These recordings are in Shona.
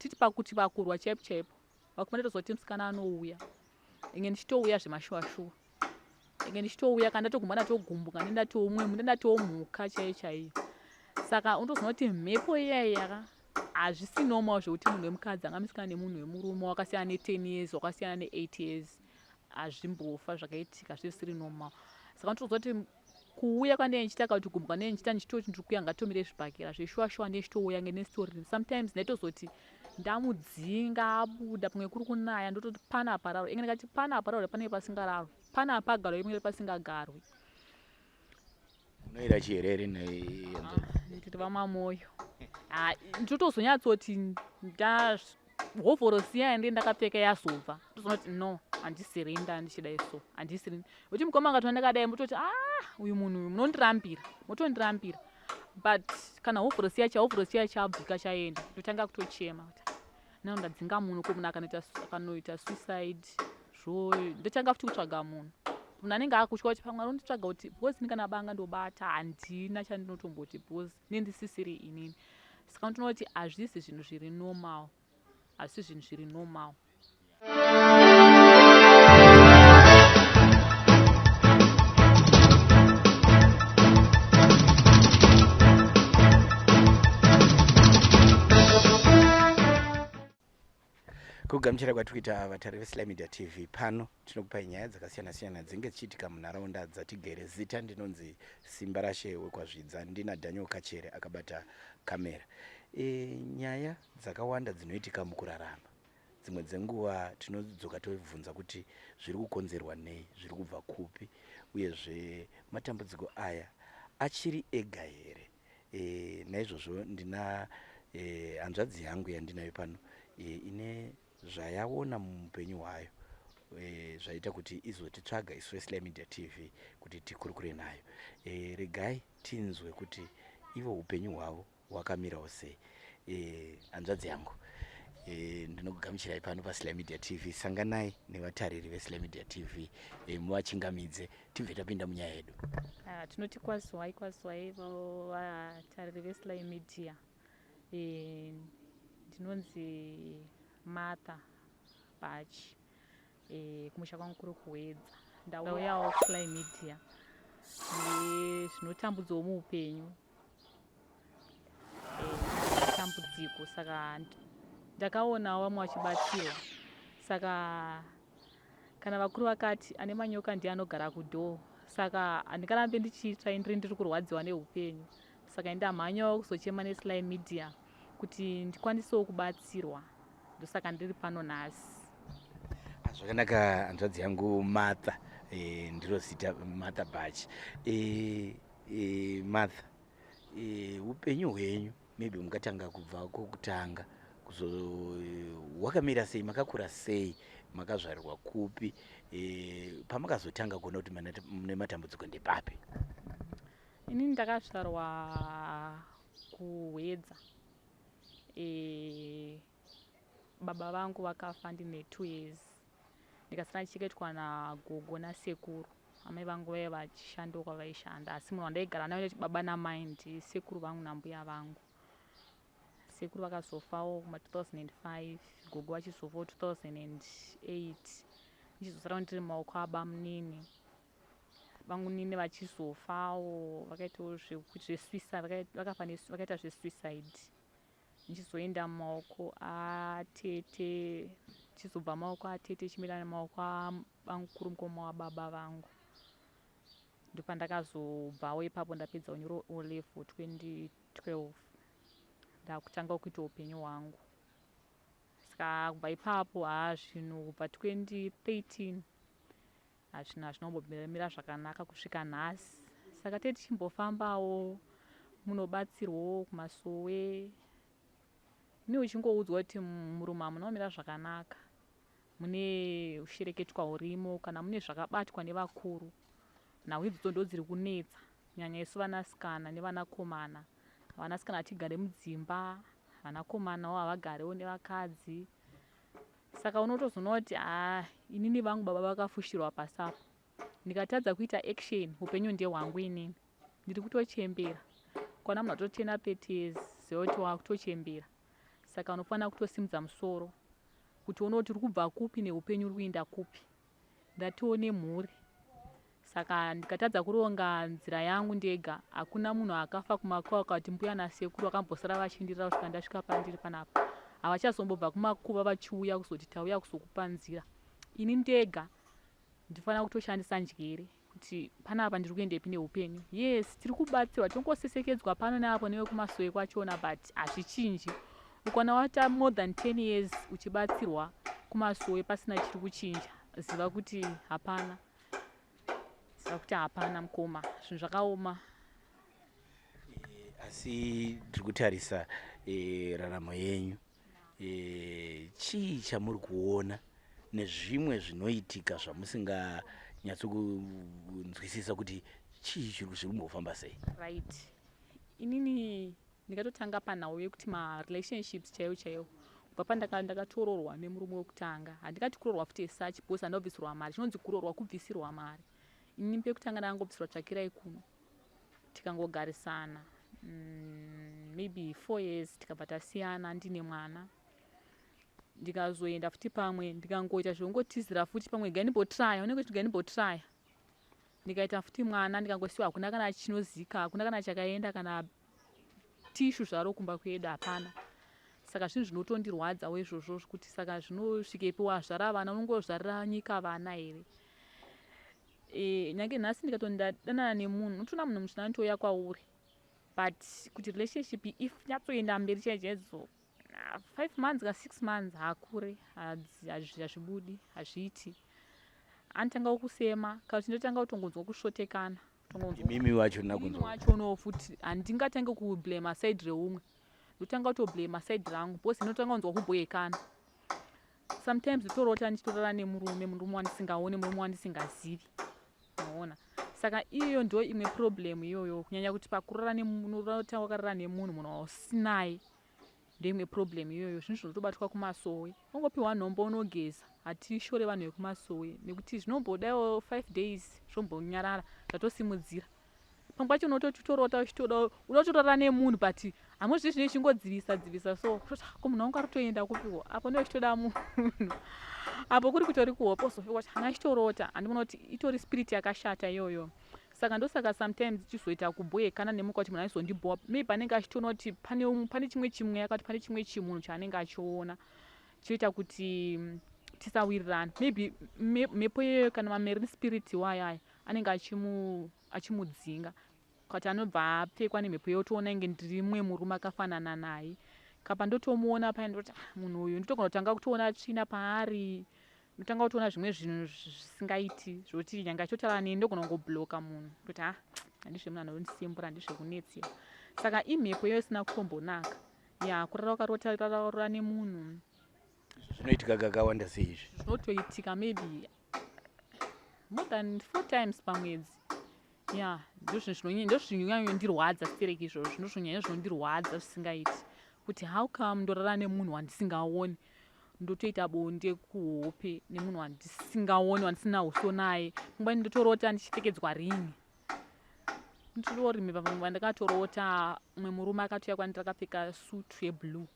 Titi pakuti vakurwa chaipo chaipo, vakomana tozoti musikana anouya, inge ndichitouya zvemashuwa shuwa, inge ndichitouya kana ndatogumba ndatogumbuka, ndendatoumwe munhu, ndendatomhuka chaiyo chaiyo. Saka unotozoona kuti mhepo iyaiya ka hazvisi normal zvekuti munhu wemukadzi angamisikana nemunhu wemurume wakasiyana ne10 years, wakasiyana ne8 years. Hazvimbofa zvakaitika, zvisiri normal. Saka unotoziva kuti kuuya kwandinenge ndichiita kana kuti kugumbuka kwandinenge ndichiita, ndichitoti ndiri kuuya, ngatomire zvibhakera zveshuwa shuwa, ndichitouya ngenestori. Sometimes ndaitozoti ndamudzinga abuda, pamwe kuri kunaya, ndototi pana pararo, inge ndikati pana pararo panenge pasingararwi, pana pagarwe panenge pasingagarwi. Unoira chiherere nei? Nditi vamamoyo, ndotozonyatsoti nda hovhorosi iya yandee ndakapfeka yazobva, ndozoona kuti no, handisiri nda ndichidai, so handisiri kuti mukoma akatona ndakadai, mototi, ah, uyu munhu uyu munondirambira, motondirambira. But kana hovhorosi yacho, hovhorosi yacho chabvika chaenda, ndotanga kutochema kuti nao ndadzinga munhu, ko munhu akanoita suicide zvo, ndotanga futi kutsvaga munhu. Munhu anenge akutya kuti pamwe anonditsvaga kuti, because ini kana banga ndobata, handina chandinotomboti, because nendisisiri inini. Saka ndinoona kuti hazvisi zvinhu zviri normal, hazvisi zvinhu zviri normal. Kugamuchira kwatikuita vatari veSly Media TV pano, tinokupai nyaya dzakasiyana-siyana dzinenge dzichiitika munharaunda dzatigere. Zita ndinonzi Simba Rashe wekwaZvidza, ndina Daniel Kachere akabata kamera. Nyaya dzakawanda dzinoitika mukurarama, dzimwe dzenguva tinodzoka tobvunza kuti zviri kukonzerwa nei, zviri kubva kupi, uyezve matambudziko aya achiri ega here? Naizvozvo ndina hanzvadzi yangu yandinayo pano ine zvayaona muupenyu hwayo zvaita kuti izotitsvaga isu veSly Media TV kuti tikurukure nayo. Regai tinzwe kuti ivo upenyu hwavo hwakamirawo sei. Hanzvadzi yangu, ndinokugamuchirai pano paSly Media TV. Sanganai nevatariri veSly Media TV, muvachingamidze, tibve tapinda munyaya yedu. Ah, tinoti kwaziwai, kwaziwai vatariri veSly Media. Ndinonzi Martha Bach, kumusha kwangu kuri kuWedza. Ndauyawo kuSly Media nezvinotambudzawo muupenyu, dambudziko. Saka ndakaonawo vamwe vachibatsirwa. Saka kana vakuru vakati ane manyoka ndiye anogara kudhoo, saka handingarambe ndichitsva ndiri kurwadziwa neupenyu. Saka ndamhanyawo kuzochema neSly Media kuti ndikwanisewo kubatsirwa. Ndosaka ndiri pano nhasi. Zvakanaka, hanzvadzi yangu Martha, ndiro zita Martha Bach. Martha, upenyu hwenyu maybe mungatanga kubva kwokutanga kuzo wakamira sei? Makakura sei? Makazvarirwa kupi? Pamakazotanga kuona kuti mune matambudziko ndepapi? Inini ndakazvarwa kuHwedza. Baba vangu vakafa ndine 2 years, ndikasara ndichichengetwa nagogo nasekuru. Amai vangu vaiva vachishandawo kwavaishanda, asi munhu wandaigara naye ndoti baba namai ndisekuru vangu nambuya vangu. Sekuru vakazofawo kuma 2005, gogo vachizofawo 2008, ndichizosara ndiri mumaoko abamunini. Bamunini vachizofawo, vakaitawo zvesuicide, vakafa vakaita zvesuicide. Ndichizoenda mumaoko atete, chizobva maoko atete chimira nemaoko abamukuru, mukoma wababa vangu. Ndopandakazobvawo ipapo ndapedza kunyora O level 2012, ndakutanga kuita upenyu hwangu. Saka kubva ipapo, haa, zvinhu kubva 2013 hazvinhu hazvinombomira zvakanaka kusvika nhasi. Saka tee tichimbofambawo munobatsirwawo kumasowe, ini uchingoudzwa kuti murume hamuna kumira zvakanaka, mune ushereketwa hurimo kana mune zvakabatwa nevakuru. Nhau idzodzo ndo dziri kunetsa kunyanya isu vanasikana nevanakomana. Vanasikana hatigare mudzimba, vanakomanawo havagarewo nevakadzi. Saka unotozoona kuti, haa, inini vangu baba vakafushirwa pasi apo, ndikatadza kuita action, upenyu ndehwangu. Inini ndiri kutochembera. Kwana munhu atotena 30 years, ziva kuti wakutochembera. Saka unofanira kutosimudza musoro kuti uone kuti uri kubva kupi neupenyu uri kuinda kupi. Ndatiwo nemhuri saka ndikatadza kuronga nzira yangu ndega, hakuna munhu akafa kumakuva akati mbuya nasekuru vakambosara vachindirira kusvika ndasvika pandiri panapa. Havachazombobva kumakuva vachiuya kuzoti tauya kuzokupa nzira. Ini ndega Ndifanira kutoshandisa njere kuti panapa ndiri kuendepi neupenyu. Yes, tiri kubatsirwa, tinongosesekedzwa pano neapo nevekumasowe kwachona but hazvichinji. Ukaona waita more than 10 years uchibatsirwa kumasowe pasina chiri kuchinja, ziva kuti hapana. Ziva kuti hapana mukoma, zvinhu zvakaoma. Asi tiri kutarisa raramo yenyu. Chii chamuri kuona nezvimwe zvinoitika zvamusinganyatso kunzwisisa kuti chii chiri zviri kumbofamba sei? Right, inini ndingatotanga panhau yekuti marelationships chaiwo chaiwo kubva pandaka ndakatororwa nemurume wekutanga, handingati kurorwa futi as such because handina kubvisirwa mari. Chinonzi kurorwa kubvisirwa mari. Inini pekutanga ndakangobvisirwa tsvakirai kuno, tikangogarisana maybe 4 years, tikabva tasiyana ndine mwana. Ndikazoenda futi pamwe, ndikangoita zvekungotizira futi pamwe, gai ndimbotraya, unenge uchiti gai ndimbotraya, ndikaita futi mwana, ndikangosiwa. Hakuna kana chinozika, hakuna kana chakaenda, kana tishu zvaro kumba kwedu hapana. Saka zvinhu zvinotondirwadzawo izvozvo, zvekuti saka zvinosvikepi wazvara vana, unongozvarira nyika vana here? Nyange nhasi ndikatoti ndadanana nemunhu, unotoona munhu musina anotouya kwauri, but kuti relationship if nyatsoenda mberi chaichaidzo, 5 months ka 6 months haakure, hazvibudi, hazviiti. Anotanga kusema kana kuti ndotanga kutongonzwa kusvotekana. Imimi wacho? Nakunzwa wacho unowo futi, handingatange kublame side reumwe, ndotanga kutoblame side rangu because ndinotanga kunzwa kubhoyekana. Sometimes torota ndichitorara nemurume, murume wandisingaoni, murume wandisingazivi, unoona? Saka iyoyo ndo imwe problem iyoyo, kunyanya kuti pakurara unorota wakarara nemunhu, munhu wausinaye, ndoimwe problem iyoyo. Zvinhu zvinotobatwa kumasowe, ungopiwa nhombo unogeza. Hatishore vanhu vekumasowe nekuti zvinombodaiwo 5 days zvombonyarara, zvatosimudzira. Pamwe pacho unototorota uchitoda unotorara nemunhu, but hamuzvi zvine chingodzivisa dzivisa, so kutoti ko munhu wangu ari kutoenda kupiwo apo, ndo uchitoda munhu apo kuri kutori kuhope, uzofika kuti hana achitorota. Handikuona kuti itori spirit yakashata iyoyo. Saka ndosaka sometimes chizoita kubhoyekana nemuka kuti munhu aizondibhowa, maybe anenge achitoona kuti pane chimwe chimweya, kuti pane chimwe chimunhu chaanenge achiona choita kuti tisawirirana. Maybe mhepo iyoyo kana mamarine spirit iwayo aya anenge achimudzinga, kuti anobva apfekwa nemhepo yotoona inge ndiri mumwe murume akafanana naye. Kapa ndotomuona paya, ndoti, "Ah, munhu uyu," ndotogona kutanga kutoona tsvina paari, ndotanga kutoona zvimwe zvinhu zvisingaiti, zvokuti nyange achitotaura neni ndogona kungobloka munhu, kuti ha, handizve munhu anondisimbura, handizvekunetsera. Saka imhepo iyoyo isina kutombonaka ya kurara ukarota nemunhu. Zvinoitika kakawanda sei izvi? Zvinotoitika maybe more than four times pamwedzi ya. Ndozvinonyanyondirwadza stereki izvozvo, ndozvonyanya zvinondirwadza zvisingaiti, kuti how come ndorara nemunhu wandisingaoni, ndotoita bonde kuhope nemunhu wandisingaoni, wandisina uso naye. Pamwe ndotorota ndichipfekedzwa ringi. Nditorime pamwe ndakatorota mumwe murume akatouya kwandiri akapfeka sutu yeblue,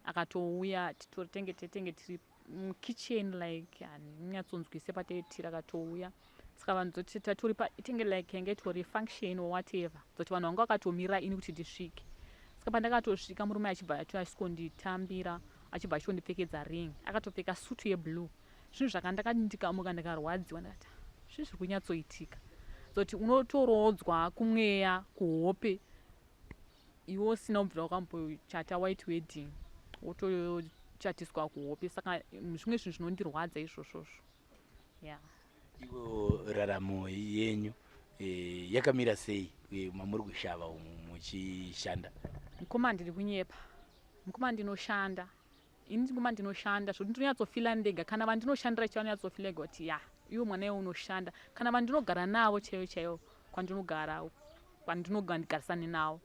akatouya, tenge tenge tiri mukitchen, like handinyatsonzwise pataitira, akatouya. Saka vanhu dzoti tatori pa itenge like yange itori function or whatever, dzoti vanhu vanga vakatomira ini kuti ndisvike. Saka pandakatosvika, murume achibva achikonditambira, achibva achitondipfekedza ring, akatopfeka sutu yeblue. Zvinhu zvakandakati ndikamuka ndikarwadziwa, ndakati zvinhu zviri kunyatsoitika, zoti unotoroodzwa kumweya kuhope, iwe usina kubvira wakambochata white wedding, wotochatiswa kuhope. Saka zvimwe zvinhu zvinondirwadza izvozvozvo ya. Ivo raramo yenyu yakamira sei mamuri kushava umu muchishanda? Mukoma, ndiri kunyepa mukoma, ndinoshanda ini mukoma, ndinoshanda zvokuti ndinonyatsofila ndega. Kana vandinoshandira chaivo vanonyatsofila ega kuti ya, iwo mwana iwe unoshanda. Kana vandinogara navo chaivo chaivo, kwandinogara, kwandinogarisane navo,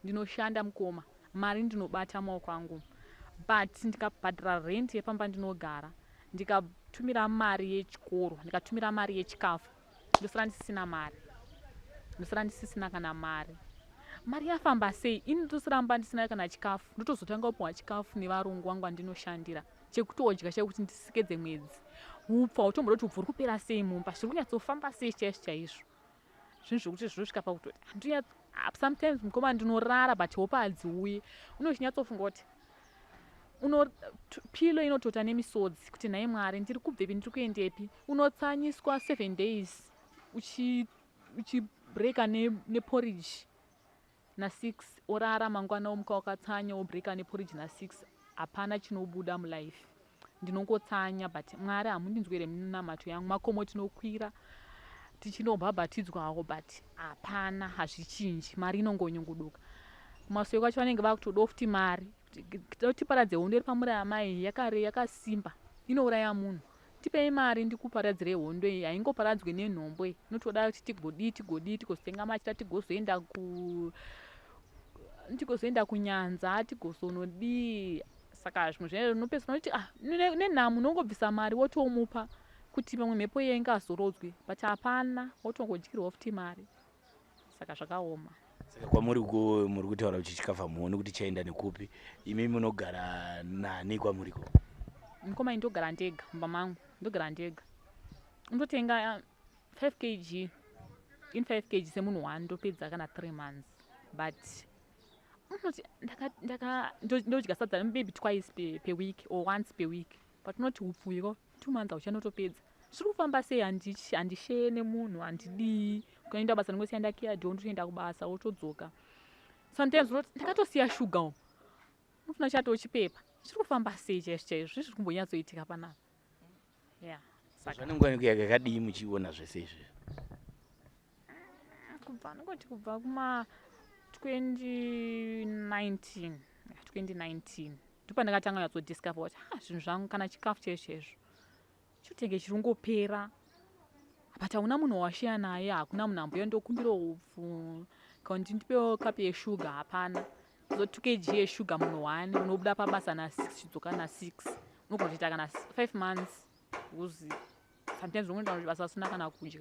ndinoshanda mukoma, mari ndinobata maoko angu, but ndikabhadhara rent yepamba ndinogara, ndikatumira mari yechikoro, ndikatumira mari yechikafu, ndosara ndisisina mari, ndosara ndisisina kana mari. Mari yafamba sei? Ini ndotosiramba ndisina kana chikafu, ndotozotanga kupiwa chikafu nevarungu vangu vandinoshandira, chekutodya chekuti ndisikedze mwedzi. Upfu hautomboda kuti upfu uri kupera sei mumba, zviri kunyatsofamba sei chaizvo chaizvo. Zvinhu zvekuti zvinosvika pakutoti sometimes mukoma ndinorara but hope hadziuyi. Unochinyatsofunga kuti pilo inotota nemisodzi kuti nhai Mwari, ndiri kubvepi, ndiri kuendepi. Unotsanyiswa 7 days uchibreka neporridge na6, orara, mangwana womuka wakatsanya, wobreka neporridge na6. Hapana chinobuda mulife. Ndinongotsanya, but Mwari hamundinzwere minamato yangu. Makomo tinokwira tichinobhabhatidzwawo, but hapana, hazvichinji. Mari inongonyunguduka. Kumasoko kwacho vanenge vakutodawo futi mari. Tiparadze hondo iri pamuri amai, yakare yakasimba, inouraya munhu. Tipei mari ndikuparadzirei hondo iyi. Haingoparadzwi nenhombo iyi, inotoda kuti tigodii, tigodii, tigozotenga machira, tigozoenda kunyanza, tigozonodii. Saka zvimwe zve unopedzisira unoti ah, nenhamo unongobvisa mari wotomupa kuti pamwe mhepo iye ingazorodzwe, but hapana, wotongodyirwa futi mari. Saka zvakaoma. Saka kwamuri ko, muri kutaura kuti chikafu hamuoni kuti chaenda nekupi. Imi munogara nani kwamuriko? Mukoma, ndogara ndega mumba mangu, ndogara ndega. Unototenga 5 kg in 5 kg semunhu one, ndopedza kana 3 months, but unoti ndodya sadza maybe twice per week or once per week, but unoti upfu iko 2 months hauchanotopedza. Zviri kufamba sei? Handisheye nemunhu, handidii. Ukaenda basa, ndingosiya ndakiya door, ndotoenda kubasa, wotodzoka. Sometimes unoti ndakatosiya shuga umu, unofuna chato chipepa. Zviri kufamba sei chaizvo chaizvo? Zviri kumbonyatsoitika panapa ya. Saka zvanenguva yakadii muchiona zvese izvi? Kubva, ndingoti kubva kuma 2019, 2019 ndopandakatanga nyatsodiscover kuti ha, zvinhu zvangu, kana chikafu chaizvo chaizvo chitenge chiri kungopera, but hauna munhu washiya naye, hakuna munhu ambuya ndokumbira upfu kana kuti ndipewo kapu yeshuga, hapana. So 2 kg yeshuga munhu one, unobuda pabasa na6, chidzoka na6, unogona kutoita kana 5 months, because sometimes unoenda basa usina kana kudya.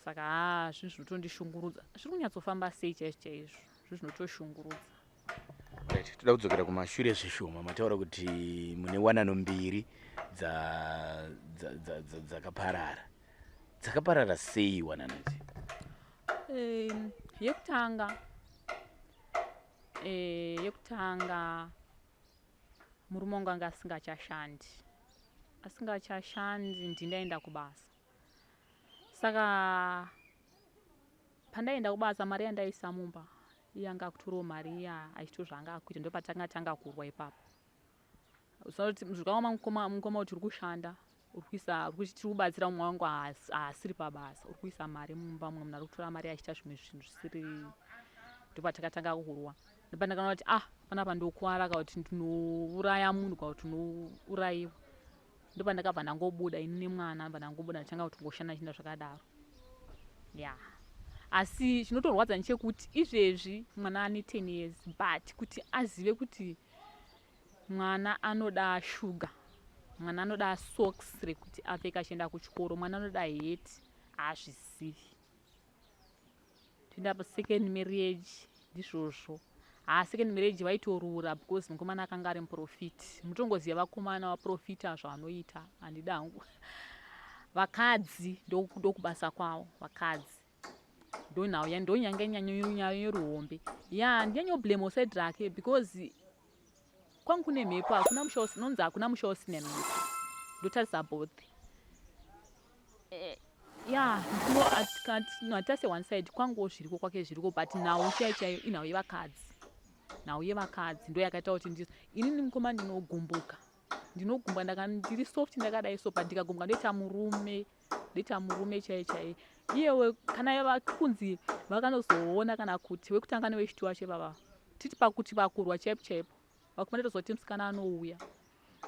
Saka ha, zvinhu zvinotondishungurudza. Zviri kunyatsofamba sei chaizvo chaizvo? Zvinhu zvinotoshungurudza. Right, toda kudzokera kumashure zvishoma. Mataura kuti mune wanano mbiri dzakaparara. Dzakaparara sei wanano idzi? Yekutanga, murume wangu anga asingachashandi, ndindaenda kubasa. Saka pandaenda kubasa, mari yandaisa mumba iye anga akutorawo mari iya achito zvaanga akuita. Ndopatanga tanga kurwa ipapo. Usati zvakaoma mukoma, kuti uri kushanda, uri kuisa, uri tiri kubatsira mumwe wangu haasiri pabasa, uri kuisa mari mumba, mumwe munhu ari kutora mari achiita zvimwe zvinhu zvisiri. Ndopatakatanga kurwa. Ndopandakaona kuti ah, panapa ndokuwara, kana kuti ndinouraya munhu, kana kuti ndinourayiwa. Ndopandakabva ndangobuda ini nemwana, ndobva ndangobuda, ndachanga kuti ngoshanda chienda zvakadaro ya. Asi chinotorwadza ndechekuti izvezvi mwana ane 10 years, but kuti azive kuti mwana anoda shuga, mwana anoda socks rekuti apfeke achienda kuchikoro, mwana anoda heti, haazvizivi. Toenda pasecond marriage, ndizvozvo. Ha, second marriage vaitorura because mukomana akanga ari muprofiti. Mutongoziva vakomana vaprofita zvavanoita, handida hangu. Vakadzi ndokubasa kwavo, vakadzi ndonhau ndonyanga nyanyoruhombe ya. Ndinyanyoblame side rake because kwangu kune mhepo. Hakuna musha nonzi hakuna musha usina mhepo. Ndotarisa both. Ya, hatase one side, kwanguwo zviriko, kwake zviriko, but nhau chaiyo chaiyo inhau yevakadzi. Nhau yevakadzi ndo yakaita kuti inini mukoma ndinogumbuka, ndinogumbuka. Ndiri soft ndakadai so, but ndikagumbuka ndoita murume, ndoita murume chaiyo chaiyo. Iyewe kana kunzi vakanozoona kana kuti wekutanga newechitwo wacho ivava, titi pakuti vakurwa chaipo chaipo, vakomana tozoti musikana anouya,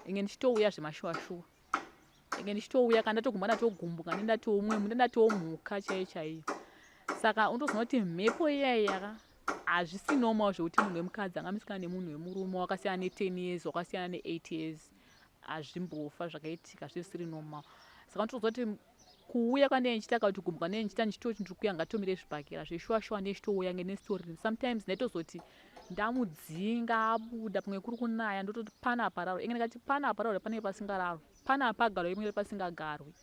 inge ndichitouya zvemashuwa shuwa, inge ndichitouya. Kana ndatogumba, ndatogumbuka, nendatoumwe munhu, ndatomhuka chaiyo chaiyo. Saka unotozoona kuti mhepo iyaiya hazvisi normal zvekuti munhu wemukadzi angamisikana nemunhu wemurume wakasiyana ne10 years, wakasiyana ne8 years. Hazvimbofa zvakaitika, zvisiri normal. Saka unotoziva kuti Kuuya kwandenge ndichiita kana kuti gumbo kwandenge ndichiita ndichitoti ndiri kuuya ngatomire zvibhakera zveshuwa shuwa ndechitouya ngenestori sometimes ndaitozoti ndamudzinga abuda pamwe kuri kunaya ndototi pana apararo inge ndikati pana apararo panenge pasingararo pana apagarwe pamwe pasingagarwi.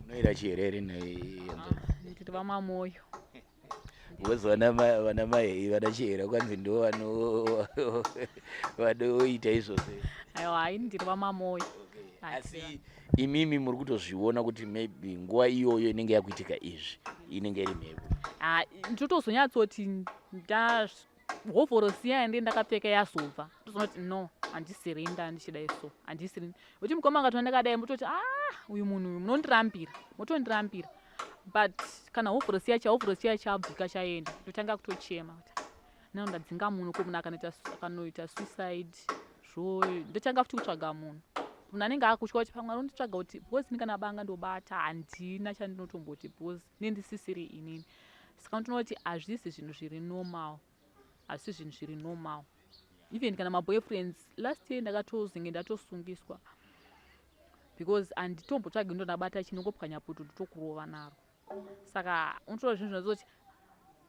Unoira chiherere nei? Ah, ndiri vamamoyo. Because vana vana mai vana chihera kwanzi ndo vano vanoita izvozvo. Aiwa, hayi ndiri vamamoyo. Asi imimi muri kutozviona kuti maybe nguva iyoyo inenge yakuitika izvi inenge iri mhepo? Ah, ndotozonyatsoti nda hovhorosi iya yandee ndakapfeka yazobva, ndozoona kuti no, handisiri nda ndichidai so handisiri kuti mukoma akatona ndakadai mototi ah uyu munhu uyu munondirambira motondirambira but kana hovhorosi yacho hovhorosi yacho chabvika chaenda ndotanga kutochema kuti nano ndadzinga munhu ko munhu akanoita suicide zvo ndotanga futi kutsvaga munhu munhu anenge akutya kuti pamwe anonditsvaga kuti because ini kana banga ndobata handina chandinotomboti because nendisisiri inini saka ndinoona kuti hazvisi zvinhu zviri normal hazvisi zvinhu zviri normal even kana maboyfriends last year ndakatozenge ndatosungiswa because handitombotsvagi ndondabata chinongopwanya poto ndotokurova naro saka unotora zvinhu zvinozoti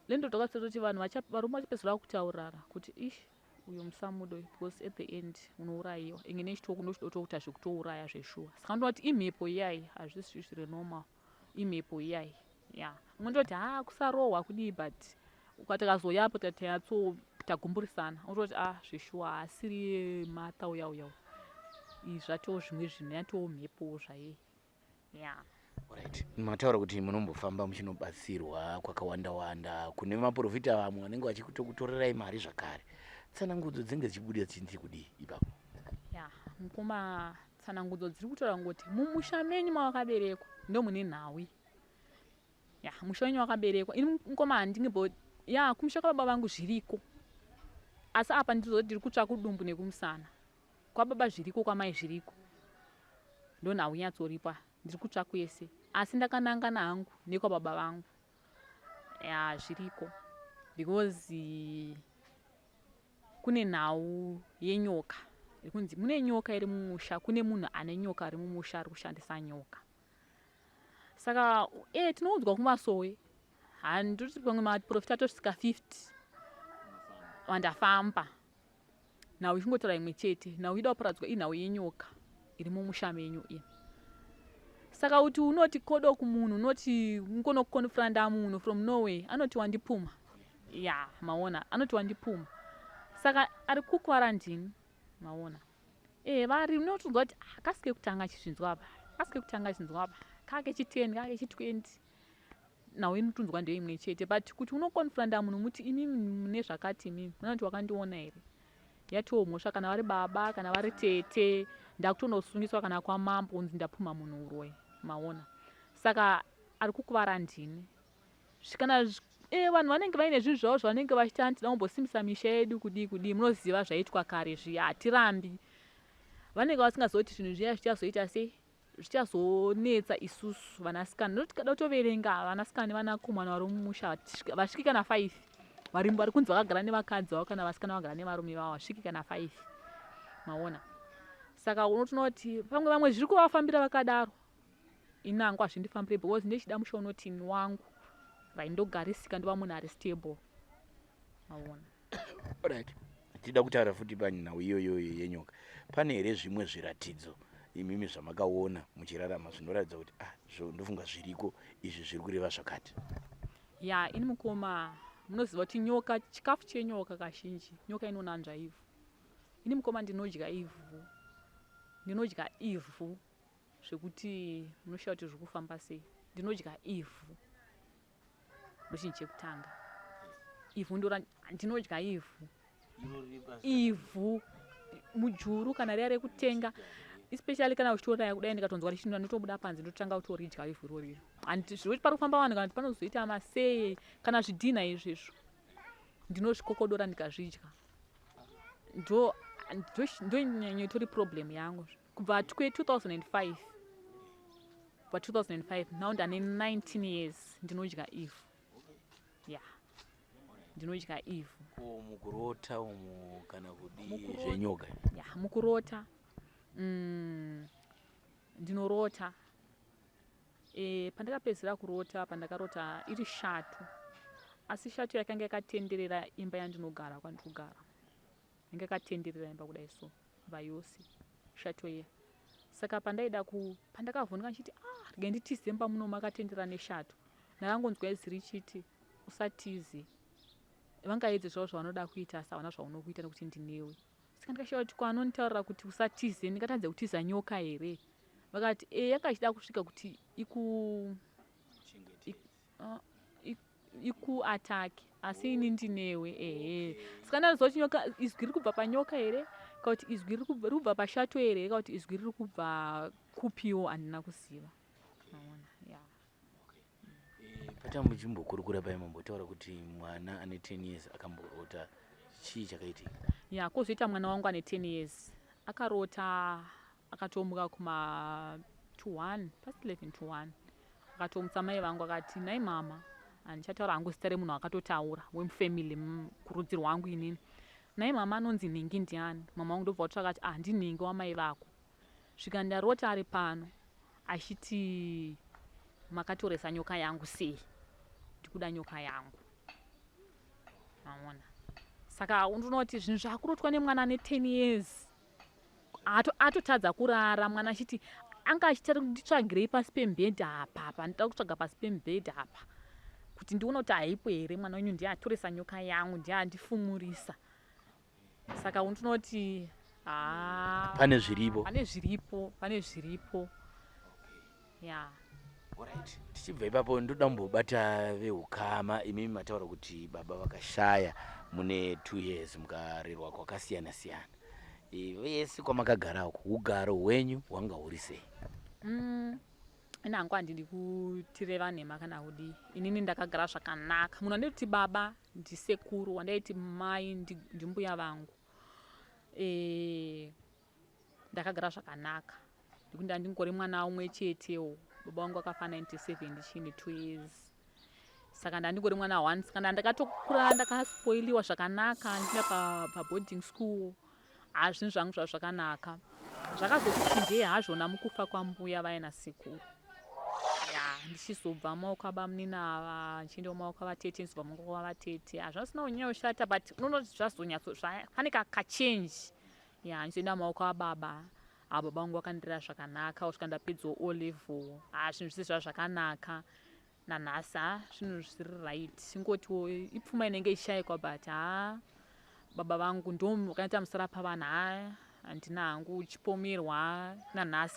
lendo takatoti vanhu varume vachapedzisira kutaurara kuti ish uyo musamudo because at the end unourayiwa inge nechitoko ndochidotokuita zvekutouraya zveshuwa saka ndinoti imhepo iyai hazvisi zviri normal imhepo iyai ya unondoti ha kusarohwa kudii but ukatakazoyapo tatanyatso tagumburisana unototi ah zveshuwa haasiri martha uya uya izvi zvatoo zvimwe zvinhu yatoo mhepowo zvaiye ya Right. Mataura kuti munombofamba muchinobatsirwa kwakawanda wanda kune maprofita vamwe vanenge vachitokutorerai mari zvakare. Tsanangudzo dzinenge dzichibuda dzichinzi kudii ipapo? Ya mukoma tsanangudzo dziri kutaura ngoti mumusha menyu mawakaberekwa ndo mune nhau ya musha wenyu wakaberekwa ini mukoma handingimbo ya kumusha kwababa vangu zviriko asi apa ndizoti ndiri kutsva kudumbu nekumusana kwababa zviriko kwamai zviriko ndonhau nyatsoripa ndiri kutsva kwese asi ndakanangana hangu nekwababa vangu ya zviriko because kune nhau yenyoka iri kunzi mune nyoka iri mumusha kune munhu ane nyoka ari mumusha ari kushandisa nyoka saka e tinoudzwa kumasowe handiti pamwe maprofita atosvika 50 vandafamba nhau ichingotaura imwe chete nhau ida kuparadzwa inhau yenyoka iri mumusha menyu iyi saka kuti unoti kodo kumunhu unoti ungonokonfranda munhu from norway anoti wandipuma ya maona anoti wandipuma saka ari kukwara ndini maona e vari unotonzwa kuti ah, kasi kekutanga chizvinzwa apa kasi kekutanga chinzwa apa kake chi10 kake chi20 nhau inotonzwa ndeimwe chete but kuti unokonfranda munhu muti imimi mune zvakati imimi unoti wakandiona here yatiwo mhosva kana vari baba kana vari tete ndakutonosungiswa kana kwamambo unzi ndapumha munhu uroyi maona saka ari kukuvara ndini kana e vanhu vanenge vaine zvinhu zvavo zvavanenge vachiti tinoda kumbosimbisa misha yedu kudii kudii munoziva zvaiitwa kare zviya hatirambi vanenge vasingazoti zvinhu zviya zvichazoita sei zvichazonetsa isusu vanasikana noti kada kutoverenga vanasikana nevanakomana vari mumusha vasviki kana 5 vari vari kunzi vakagara nevakadzi vavo kana vasikana vagara nevarume vavo vasviki kana 5 maona saka unotoona kuti pamwe vamwe zviri kuvafambira vakadaro inangu hazvindifambire because ndechida musha unoti wangu raindogarisika ndova munhu ari stable maona right tida kutaura futi panhau iyoyo yenyoka pane here zvimwe zviratidzo imimi zvamakaona muchirarama zvinoratidza kuti ah ndofunga zviriko izvi zviri kureva zvakati ya ini mukoma munoziva kuti nyoka chikafu chenyoka kazhinji nyoka inonanzva ivhu ini mukoma ndinodya ivhu ndinodya ivhu zvekuti munoshaya kuti zviri kufamba sei ndinodya ivhu ndochinhu chekutanga ivhu ndora ndinodya ivhu ivhu mujuru kana riya rekutenga especially kana uchitoraya kudai ndikatonzwa richinwa ndotobuda panze ndotanga kutoridya ivhu iroriro zvekuti pari kufamba vanhu kana kuti panozoita maseye kana zvidhinha izvezvo ndinozvikokodora ndikazvidya ndo ndonyanya itori problem yangu kubva 2005 kubva 2005 now ndane 19 years ndinodya ivhu ya ndinodya ivhu ko mukurota umu kana kudii zvenyoka ya mukurota ndinorota E, pandakapedzisira kurota pandakarota iri shato asi shato yakanga yakatenderera imba yandinogara kwandikugara yanga yakatenderera imba kudai so imba yose shato iya saka pandaida ku pandakavhunduka ndichiti ah rega nditize mumba muno makatendera neshato ndakangonzwa izwi richiti usatize vangaedze zvavo zvavanoda kuita asi havana zvaunokuita nekuti ndinewe saka ndikashaya kuti kwanonditaurira kuti usatize ndingatadze kutiza nyoka here vakati e yanga ichida kusvika kuti iku ikuatake asi ini ndinewe ehe saka ndanoziva kuti nyoka izwi riri kubva panyoka here ka kuti izwi riri kubva pashato here ka kuti izwi riri kubva kupiwo handina kuziva maona ya eh, Patambochimbokurukura paye mambotaura kuti mwana ane 10 years akamborota chii chakaitika? Ya kwozoita mwana wangu ane 10 years akarota akatomuka kuma to 1 past 11 to 1 akatomutsa mai vangu akati nhai mama handichataura hangu zita remunhu akatotaura wemufamily kurudzi rwangu inini nhai mama anonzi nhingi ndiani mama wangu ndobva watsvaka ati ah ndinhingi wamai vako svika ndarota ari pano achiti makatoresa nyoka yangu sei ndikuda nyoka yangu maona saka unoti zvinhu zvakurotwa nemwana ane 10 years atotadza kurara mwana achiti anga achitari nditsvagirei pasi pemubhedha apa apa ndida kutsvaga pasi pemubhedha apa kuti ndione kuti haipo here mwana wenyu ndiye atoresa nyoka yangu ndiye andifumurisa saka untinoti haa pane zviripo pane zviripo pane zviripo ya Alright. Tichibva ipapo ndoda kumbobata veukama imimi mataura kuti baba vakashaya mune 2 years mukarerwa kwakasiyana siyana. E, vese kwamakagara uko ugaro hwenyu hwanga huri sei? Ini hangu handidi kutireva nhema kana kudii. Inini ndakagara zvakanaka. Munhu andaiti baba ndisekuru, wandaiti mai ndimbuya vangu. E, ndakagara zvakanaka nekuti ndandingori mwana umwe chetewo baba vangu vakafa 97 ndichiine 2 years saka ndandingori mwana one saka ndandakatokura ndakaspoiliwa zvakanaka ndina paboarding pa school haa zvinhu zvangu zvava zvakanaka zvakazoti hazvona mukufa kwambuya vaina sekuru ya ndichizobva maoko abamunini ava ndichienda maoko avatete ndichizobva maoko avatete hazvina sina kunyanya kushata but unonoti zvazonyatso pane kakachange ya ndichienda maoko ababa aba baba vangu vakandirera zvakanaka kusvika ndapedzawo o level haa zvinhu zvese zvava zvakanaka nanhasi ha zvinhu zviri right ingotiwo ipfuma inenge ichishayikwa but haa baba vangu ndo vakaita musara pavana haa handina hangu chipomerwa nanhasi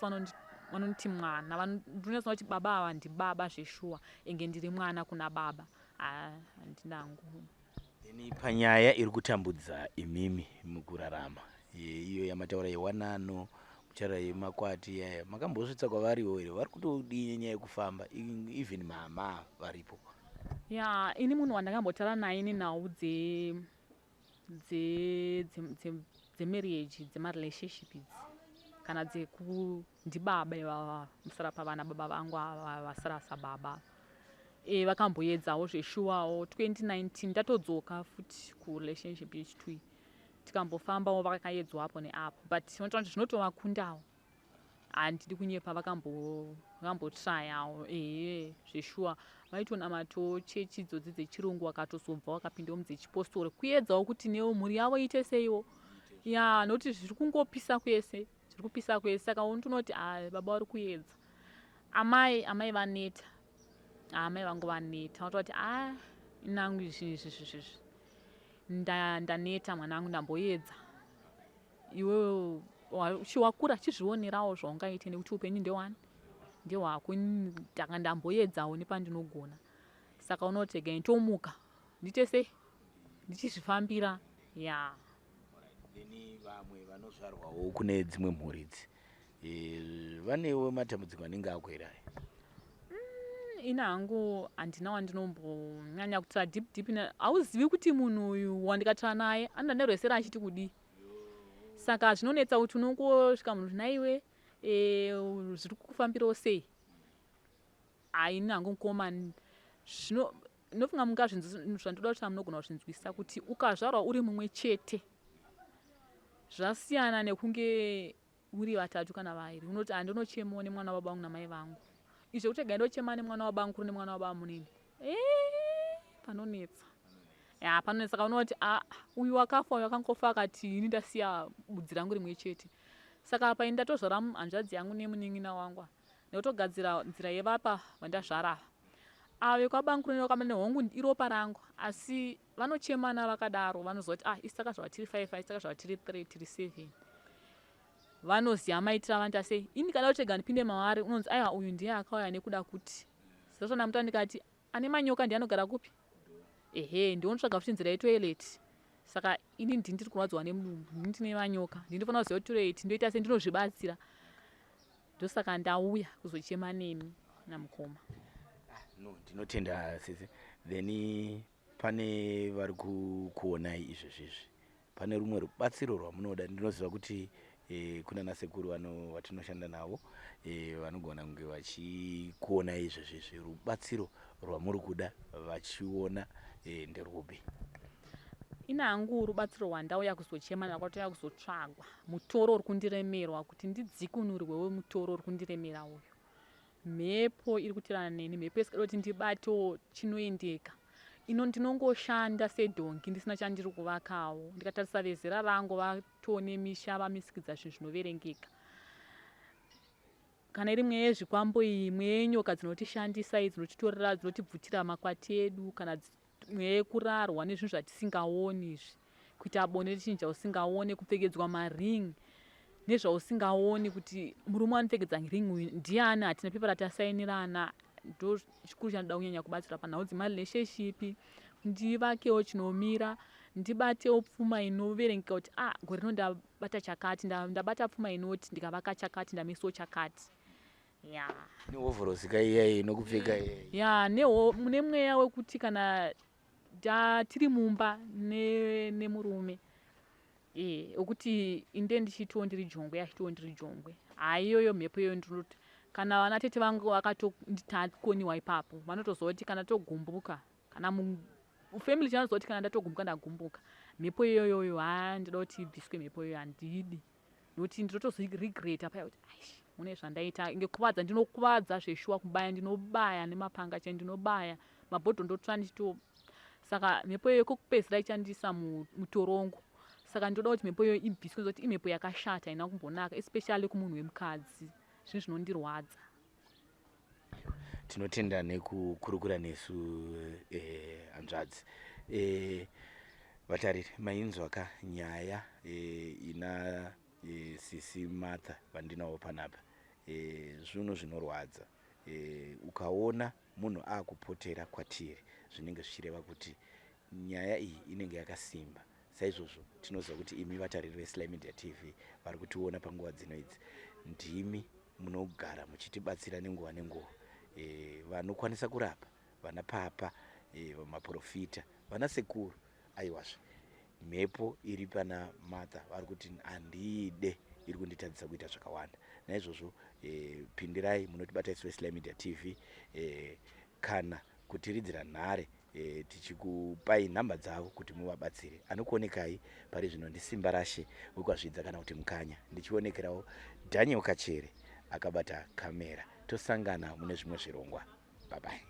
vanonditi mwana ndinonyatsoona kuti baba ava ndibaba zveshuwa enge ndiri mwana kuna baba haa handina hangu Then panyaya iri kutambudza imimi mukurarama iyo yamataura yewanano muchara yemakwati yaya makambosvitsa kwavariwo here vari kutodii nenyaya yekufamba even mama varipo ya ini munhu wandakambotara naye nenhau dzemarriage dzemarelationship idzi kana dzeku ndibaba ivava musara pavana baba vangu ava vasara sababa e, vakamboedzawo zveshuwawo 2019 ndatodzoka futi kurelationship yechitui tikambofambawo vakaedzwa apo neapo but unotoona kuti zvinotovakundawo handidi kunyepa vakambotrayawo ehe zveshuwa vaitonamatawo chechi idzodzi dzechirungu vakatozobva vakapindawo mudzechipostori kuedzawo kuti newo mhuri yavo iite seiwo ya nokuti zviri kungopisa kwese zviri kupisa kwese saka unotonoti ah, baba vari kuedza amai amai vaneta amai vangu vaneta vototi a ah, inangu izvi izvi izvi izvi ndaneta mwanangu ndamboedza iwewe chiwakura chizvionerawo zvaungaite nekuti upenyu ndewani ndehwako ndanga ndamboedzawo nepandinogona saka unoti rega nditomuka ndiite sei ndichizvifambira ya yeah. Then vamwe vanozvarwawo kune dzimwe mhuri idzi e, vanewo matambudziko anenge ako here aya? Ini hangu handina wandinombonyanya kutira deep deep. Hauzivi kuti munhu uyu wandikatira naye anoda nerwesera achiti kudii, saka zvinonetsa kuti unongosvika munhu naiwe e, zviri kukufambirawo sei. Haini hangu mukoma, zvino ndinofunga mungazvinzwa zvandoda kuti munogona kuzvinzwisisa kuti ukazvarwa uri mumwe chete zvasiyana nekunge uri vatatu kana vairi. Unoti handinochemawo nemwana wababa vangu namai vangu. Izvo kuti regai ndochema nemwana wabamukuru nemwana wabamunini, panonetsa. Ya, panonetsa. Kaona kuti a uyu wakafa, uyu akangofa akati ini ndasiya budzi rangu rimwe chete. Saka apa ini ndatozvara hanzvadzi yangu nemunin'ina wangu, nekutogadzira nzira yevapa vandazvara ava. Ava vekwabamukuru nevekwamane, hongu iropa rangu, asi vanochemana vakadaro. Vanoziva kuti ah, isi takazvarwa tiri 5, isi takazvarwa tiri 3, tiri 7. Vanoziva maitiro avanoita sei. Ini kada kuti rega ndipinde mavari, unonzi aiwa, uyu ndiye akauya nekuda kuti sezvanamuta. Ndikati ane manyoka ndiye anogara kupi? Ehe, ndionotsvaga futi nzira yetoilet. Saka ini ndini ndiri kurwadziwa nemudumbu, ndini ndine manyoka, ndini ndinofanira kuziva kuti toilet ndoita sei, ndinozvibatsira. Ndosaka ndauya kuzochema nemi namukoma. No, ndinotenda sisi. Then pane vari kukuonai izvezvizvi, pane rumwe rubatsiro rwamunoda? Ndinoziva kuti kuna nasekuru vatinoshanda navo vanogona kunge vachikuonai izvezvizvi. Rubatsiro rwamuri kuda vachiona nderupi? Ina hangu rubatsiro rwandauya kuzochema nakwatouya kuzotsvagwa mutoro uri kundiremerwa, kuti ndidzikunurwewo mutoro uri kundiremera uyu. Mhepo iri kutirana neni, mhepo isikada kuti ndibatewo chinoendeka. Ino ndinongoshanda sedhongi ndisina chandiri kuvakawo. Ndikatarisa vezera rangu vatone misha, vamisikidza zvinhu zvinoverengeka. Kana iri mweya yezvikwambo iyi, mweya yenyoka dzinotishandisa iyi, dzinotitorera, dzinotibvutira makwati edu, kana mweya yekurarwa nezvinhu zvatisingaoni izvi, kuita bonde nechinhu chausingaoni, kupfekedzwa maring nezvausingaoni, kuti murume anopfekedza ring uyu ndiani, hatina pepa ratasainirana. Ndo chikuru chanoda kunyanya kubatsira panhau dzemarelationship, ndivakewo chinomira, ndibatewo pfuma inoverengeka, kuti ah, gore rino ndabata chakati, ndabata pfuma inoti ndikavaka chakati, ndamisawo chakati, ya. Nehovhorosi kaiyai inokupfeka iyai? Ya, nemweya wekuti kana tiri mumba nemurume wekuti inde ndichitiwo ndiri jongwe, achitiwo ndiri jongwe, haiyoyo mhepo iyoyo ndinoti kana vana tete vangu vakatondikoniwa ipapo, vanotoziva kuti kana togumbuka, kana mufamily chanoziva kuti kana ndatogumbuka ndagumbuka. Mhepo iyoyoyo, ha, ndinoda kuti ibviswe mhepo iyoyo, handidi, nokuti ndinotozoregreta paya kuti aish, mune zvandaita ngekuvadza. Ndinokuvadza zveshuwa, kubaya ndinobaya nemapanga chai, ndinobaya mabhodho, ndotsva ndichito. Saka mhepo iyoyo kokupedzisira ichandisa mutorongo. Saka ndinoda kuti mhepo iyoyo ibviswe, nekuti imhepo yakashata, haina kumbonaka, especially kumunhu wemukadzi. Zvinhu zvinondirwadza. Tinotenda nekukurukura nesu, hanzvadzi. Vatariri, mainzwa ka nyaya ina sisi Martha vandinawo panapa. Zvinhu zvinorwadza. Ukaona munhu akupotera kwatiri, zvinenge zvichireva kuti nyaya iyi inenge yakasimba. Saizvozvo tinoziva kuti imi vatariri veSly Media TV vari kutiona panguva dzino idzi, ndimi munogara muchitibatsira nenguva nenguva. Vanokwanisa kurapa, vana papa, maprofita, vana sekuru, aiwazve mhepo iri pana Martha vari kuti handiide, iri kunditadzisa kuita zvakawanda. Naizvozvo pindirai munotibata isu veSly Media TV, kana kutiridzira nhare, tichikupai nhamba dzavo kuti muvabatsire. Anokuonekai pari zvino ndiSimba Rashe wekwaZvidza, kana kuti Mukanya, ndichionekerawo Daniel Kachere akabata kamera. Tosangana mune zvimwe zvirongwa. Bye bye.